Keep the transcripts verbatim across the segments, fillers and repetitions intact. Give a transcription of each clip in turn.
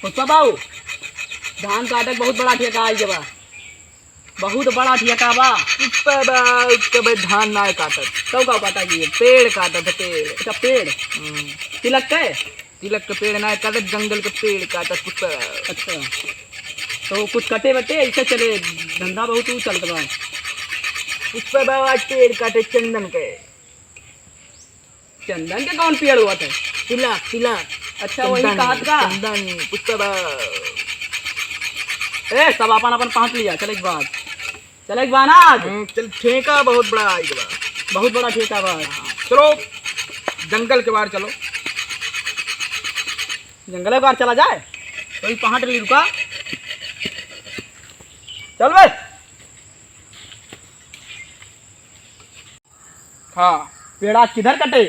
पुष्पा बाबू, धान काटे के बहुत बड़ा ठेका आई बा, बहुत बड़ा ठेका बा। पुष्पा बाबू, कबे धान ना काटत। तो का काटा जी? पेड़ काटत है, पेड़। अच्छा, पेड़। हम्म। तिलक के? तिलक के पेड़ ना काटत, जंगल के पेड़ काटत पुष्पा बाबू। अच्छा, तो कुछ कटे बटे, ऐसे चले, धंधा बहुत ऊ चलत बा। पुष्पा बाबू आज पेड़ काटे चंदन के। चंदन के कौन पेड़ हुआ था? तिलक, तिलक। अच्छा, वही चंदन, कहत का? चंदन, पुष्पा बाबू। ए, सब अपन अपन पाँत लिया, चले के बाद, चले के बाद ना आज। हम्म, चल, ठेका बहुत बड़ा आई बा। बहुत बड़ा ठेका बा। हाँ, चलो, जंगल के बाहर चलो। जंगल के बाहर चला जाए, तो ये पहाड़ ली रुका। चल बे। हाँ। पेड़ आज किधर कटे?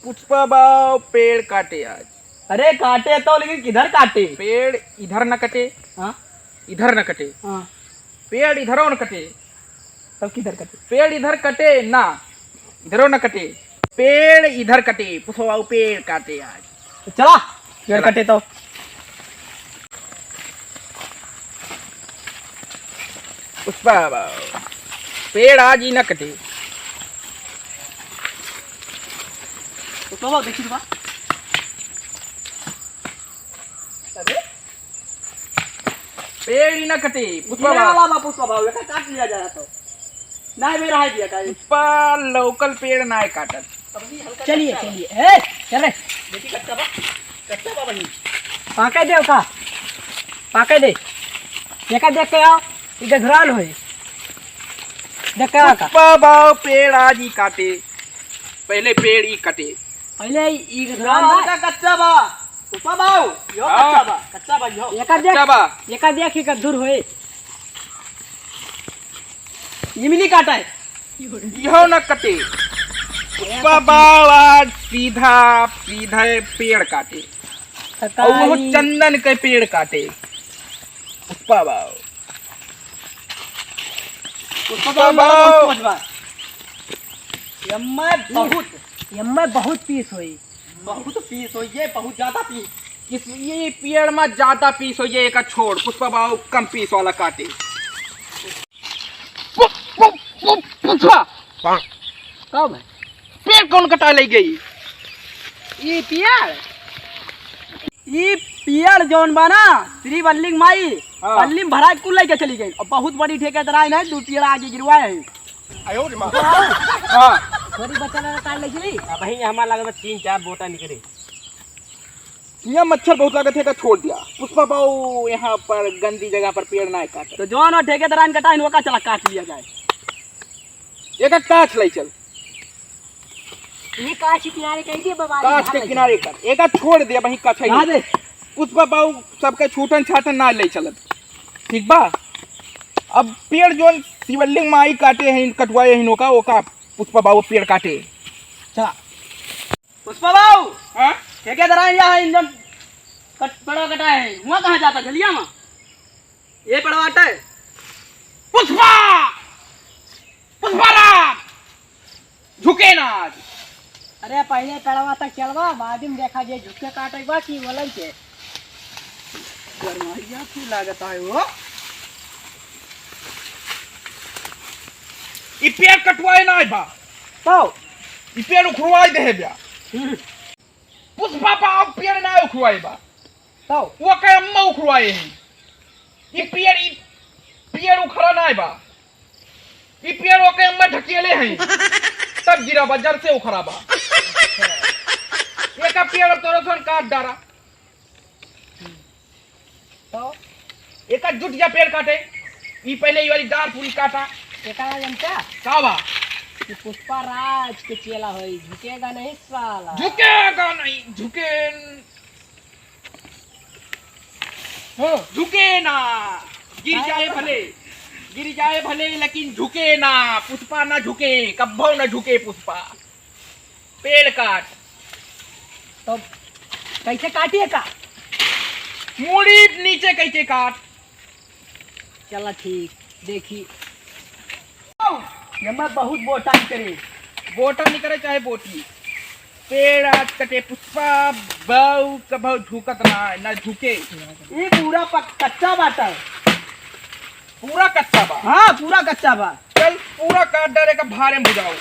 पुष्पा बाबू पेड़ काटे आज। अरे काटे तो, लेकिन किधर काटे? पेड़ इधर न कटे। हाँ? इधर न कटे। हाँ। पेड़ इधरो न कटे। तब किधर कटे? पेड़ इधर कटे ना, इधरो न कटे। पेड़ इधर कटे, पुष्पा बाबू पेड़ काटे आज। तो चला, पेड़ चला। कटे तो। पुष्पा बाबू, पेड़ आज ही न कटे। पुष्पा बाबू, देखी तो बा। अरे? पेड़ ही न कटे, पुष्पा ये बाबू। वाला बा पुष्पा बाबू, एका काट लिया जाए तो। ना, मेरा है दिया का ये। पुष्पा local पेड़ ना काटत। चलिए, चलिए। ए, चल रे। देखी कच्चा बा, कच्चा बा बहिन। पाके दे ओका, पाके दे। एका देख के आओ, ई गधरान होई। देख के आओ का। पुष्पा बाबू पेड़ आज ही काटे, पहले पेड़ ही कटे। पहले ई गधरान बा। हल्का कच्चा बा। पुष्पा बाबू, यो हाँ। कच्चा बा, कच्चा बा, यो। एका देख, कच्चा बा। एका देख, एका दूर होई। इमली काटा है। इहो न कटे। पुष्पा बाबू आज सीधा, सीधा पेड़ काटे। और वो चंदन के पेड़ काटे। पुष्पा बाबू। पुष्पा बाबू। बहुत सोच बा। यम्मा बहुत। यम्मा बहुत पीस होई। बहुत पीस होई, ये बहुत ज्यादा पीस। इस, ये पेड़ में ज्यादा पीस होई, ये एका छोड़। पुष्पा बाबू कम पीस वाला काटे। पु-, पु-, पु-, पुष्पा। कब है? पेड़ कौन कटा ले गई? ई पेड़? ई पेड़ जौन बा ना, श्री वल्ली माई, हाँ। वल्ली भरा कुल लेके चली गई। और बहुत बड़ी ठेकेदार आई ना, दू पेड़ आगे गिरवाए हैं। आयो रे माँ। हाँ। थोड़ी बच्चा लगा काट ले चली। अब वही हमारा लगा तीन चार बोटा निकले। यहाँ मच्छर बहुत लागत है, का छोड़ दिया। पुष्पा बाबू यहाँ पर गंदी जगह पर पेड़ ना काटे। तो जौन और ठेकेदारान कटाइन, ओका चला काट लिया जाए। एका काछ लाई चल। ये काछ के किनारे कह दिए बाबा, काछ के किनारे कर। एका छोड़ दिया, वहीं कछई। कहाँ दे? पुष्पा बाबू सबके छूटन छाटन ना ले चलत। ठीक बा? अब पेड़ जौन शिवलिंग माई काटे हैं, कटवाए हैं ओका, ओका पुष्पा बाबू पेड़ काटे। चला। पुष्पा बाबू, हाँ? ठेकेदार आए यहाँ, इंजन कट, पड़वा कटा है, हुआ कहाँ जाता, झलिया में? ये पड़वा हटा है। पुष्पा! पुष्पा राम! झुके ना आज। अरे, पहले पड़वा तक चलवा, बाद में देखा जे झुके काटे बा कि बोले के। गरमाइया क्यों लागत है वो? ई पेड़ कटवाए ना बा। तो? ई पेड़ उखड़वाए दे बा। हम्म। पुष्पा बाबू पेड़ ना उखड़वाए बा। तो? वो के अम्मा उखड़वाए हैं। ई पेड़, ई पेड़ उखड़ा ना बा। ई पेड़ ओके अम्मा ढकेले हैं। तब गिरा बा, जड़ से उखड़ा बा। एका पेड़ तोरे सन काट डारा। तो एका जुट जा पेड़ काटे। ई पहले ई वाली डार पूरी काटा। एका जनता? का बा? कि पुष्पा राज के चेला होई, झुकेगा नहीं साला। झुकेगा नहीं, झुके। हो। झुके ना, गिर जाए भले, गिर जाए भले, लेकिन झुके ना, पुष्पा ना झुके, कब्बो ना झुके पुष्पा। पेड़ काट। तो कैसे काटिए का? मूड़ी नीचे कैसे काट? चला ठीक, देखी। ये मैं बहुत बोटाई करे, बोटा निकरे चाहे बोटी, पेड़ आज कटे पुष्पा बाऊ कभौ झुकत ना है, ना झुके। ई पूरा पक-, कच्चा बाटा है। पूरा कच्चा बा? हाँ, पूरा कच्चा बा। चल, पूरा काट डारे का भारे में बुझाओ।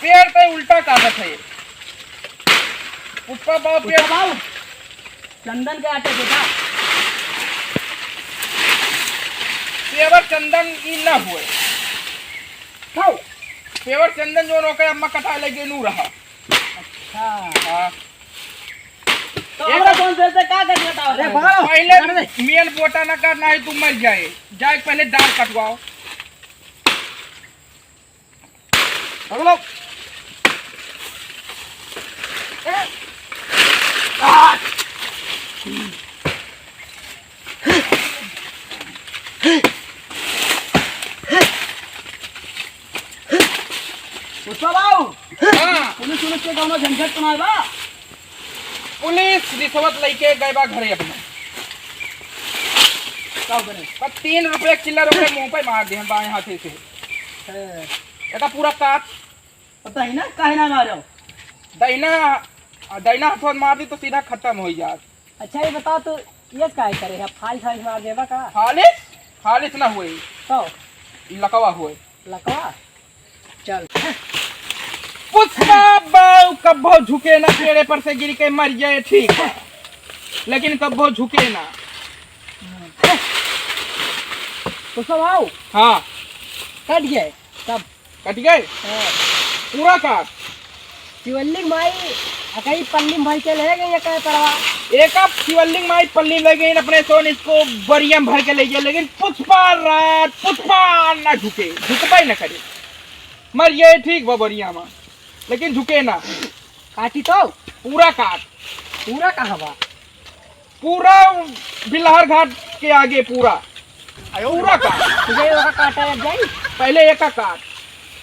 पेड़ पे उल्टा कागज है। पुष्पा बाऊ पेड़ पुष्पा बाऊ, चंदन के आटे बेटा। पेवर चंदन ई ना हुए। खाओ। पेवर चंदन जो ओकर अम्मा कटा ले गेनू रहा। अच्छा। हाँ। तो एक हमरा कौन से से का कर बताओ? अरे बाबा, पहले अरे। मियन बोटा ना कर, नाही तू मर जाए। जाए पहले डार कटवाओ। पकड़ो। ए। आ। पुष्पा बाबू, हाँ। पुलिस उलिस के कौनो झंझट तो ना बा? पुलिस रिश्वत लेके गए बा घरे अपने। का करे? पर तीन रुपये चिल्लर ओकरे मुंह पे मार दिहन बाएं हाथे से। है। एका पूरा काट। पता ही ना, काहे ना मारो? दहिना, दहिना हाथवा मार दी तो सीधा खत्म हो जात। अच्छा, ये बताओ तो, ये काहे करे है? फालिस, फालिस मार देबा का? फालिस? फालिस ना हुए। तो? ई लकवा हुए। लकवा? चल। पुष्पा बाऊ कब्बो झुके ना, पेड़े पर से गिर के मर जाए, ठीक है, लेकिन कब्बो झुके ना। पुष्पा बाऊ? हाँ। कट गए, सब। कट गए? हाँ। पूरा काट। शिवलिंग माई अकई पल्ली में भर के ले गई, ये कहे परवा। एक आप शिवलिंग माई पल्ली ले गई, अपने सोन इसको बोरिया में भर के ले गया, लेकिन पुष्पा राज, पुष्पा ना झुके, झुकबे ना करे। मर ये ठीक बा बोरिया में, लेकिन झुके ना। काटी तो? पूरा काट। पूरा कहाँ बा? पूरा बिलहर घाट के आगे पूरा। पूरा काट। तुझे ओका काटा लग जाई? पहले एका काट।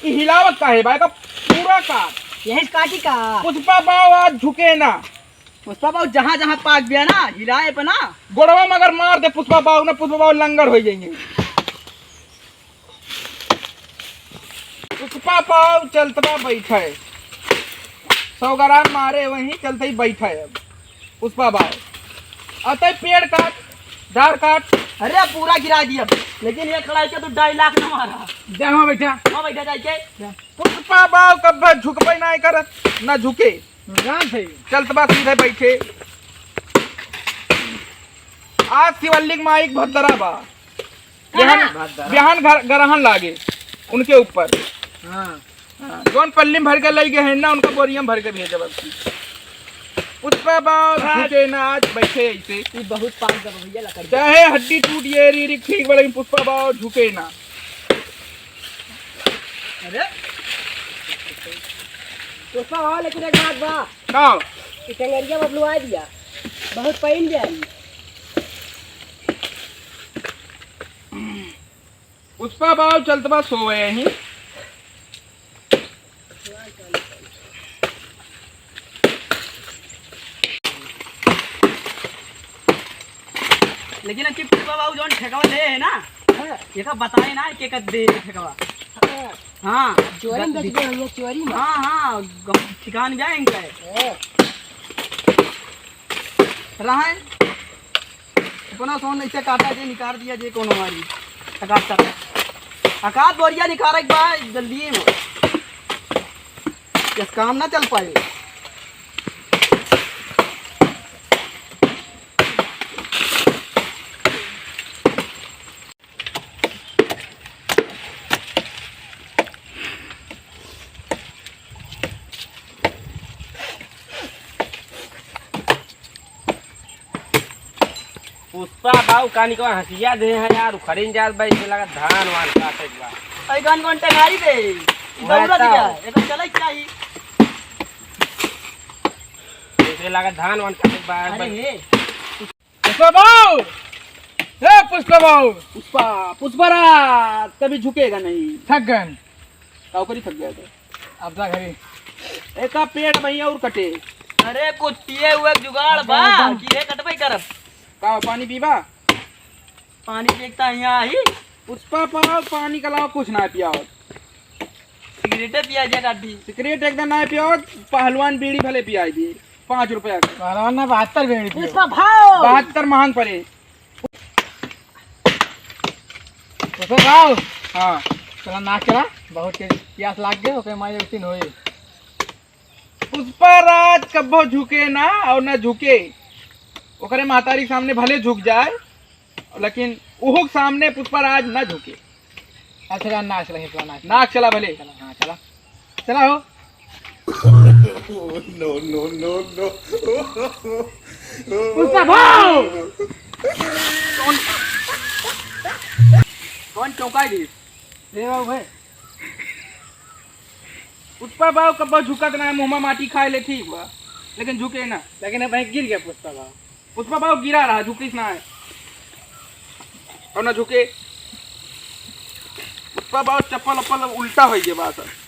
ई हिलावत काहे बा? एका पूरा काट। यही से काटी का? पुष्पा बाऊ आज झुके ना। पुष्पा बाऊ जहाँ जहाँ पाक गया ना, हिलाए पे ना। गोड़वा में अगर मार दे पुष्पा बाऊ ना, पुष्पा बाऊ लंगड़ हो जाएंगे। पुष्पा बाऊ चलत बा बैठे। सौ ग्राम मारे वहीं चलते ही बैठे अब। पुष्पा बाऊ। अतः पेड़ काट, डार काट। अरे पूरा गिरा दिया, लेकिन ये कड़ाई के तू ढाई लाख ना मारा। जा वहाँ बैठा। वहाँ बैठा जाके। जा। पुष्पा बाऊ कब्बे झुकबे ना करत, ना झुके। राम से। चलत बा सीधे बैठे। आज शिवलिंग माई के भद्दरा बा। बिहान, बिहान घर, ग्रहण लागे उनके ऊपर। हाँ। हाँ, जौन पल्ली में भर के लई गए हैं ना, उनका बोरिया में भर के भेजे बस। पुष्पा बाऊ झुके ना, आज बैठे ऐसे। ये बहुत पाक दबा भैया लकड़ी। चाहे हड्डी टूट ये री, री ठीक बा, लेकिन पुष्पा बाऊ झुके ना। अरे पुष्पा बाऊ, लेकिन एक बात बा। का? ई टंगरिया बबलुआ दिया, बहुत पहन दिया ई। पुष्पा बाऊ चलत बा सोवे ही। लेकिन अब की पुष्पा बाऊ जौन ठेकवा ले है ना, हाँ। ये का बताए ना के का दे ठेकवा। हाँ। हाँ। चोरी में गलती। बच गए भैया, चोरी में। हाँ, हाँ, ग-, ठिकान गया इनका है। हाँ। रहा है। अपना सोन ऐसे काटा जे निकाल दिया जे कौन हमारी। अकात कर। अकात बोरिया निकाले के बाद जल्दी में। यस काम ना चल पाए। पुष्पा बाऊ कानी को हंसिया दे है यार, उखड़िन जात बा, इसे लगा धान वान काटे के बा। आई गन गन टंगाई दे। वह दौड़त तो। गया, एकर चले के चाही। इसे लगा धान वान काटे के बा। अरे हे। पुष्पा बाऊ! ए पुष्पा बाऊ! पुष्पा, पुष्पा राज कभी झुकेगा नहीं। थक गन। का ओकरी थक गया था? अब जा घरे। एका पेड़ भैया और कटे। अरे कुछ पिए हुए जुगाड़ बा, एकदम। कि रे कटबे करब। का पानी पीबा? पानी देखता यहाँ आई। पुष्पा बाऊ, पानी के अलावा कुछ ना पियावत। सिगरेटे पिया दिया काटी। सिगरेट एकदम ना पियावत, पहलवान बीड़ी भले पियाई दिए, पाँच रुपया के। पहलवान ना बहत्तर बीड़ी पियो। पुष्पा बाऊ। बहत्तर महंग पड़े। पुष्पा बाऊ। हाँ। चला ना चला, बहुत तेज प्यास लाग गए, ओके मारे उसी होई। पुष्पा राज कब्बो झुके ना और ना झुके। ओकरे महतारी के सामने भले झुक जाए, लेकिन ओहू के सामने पुष्पा राज ना झुके। अच्छा, चला, नाक चला, चला, नाक। नाक चला भले। चला, हाँ, चला। चला हो। No, no, no, no। पुष्पा बाऊ! कौन, कौन चौंकाई दी? ए बाबू भाई। पुष्पा बाऊ कब्बो झुकत ना है, मुँह में माटी खाए ले ठीक बा, लेकिन झुके ना। लेकिन अब भाई गिर गया पुष्पा बाऊ। पुष्पा बाऊ गिरा रहा, झुकिस ना है। और ना झुके। पुष्पा बाऊ चप्पल उप्पल उल्टा हो गया बात है।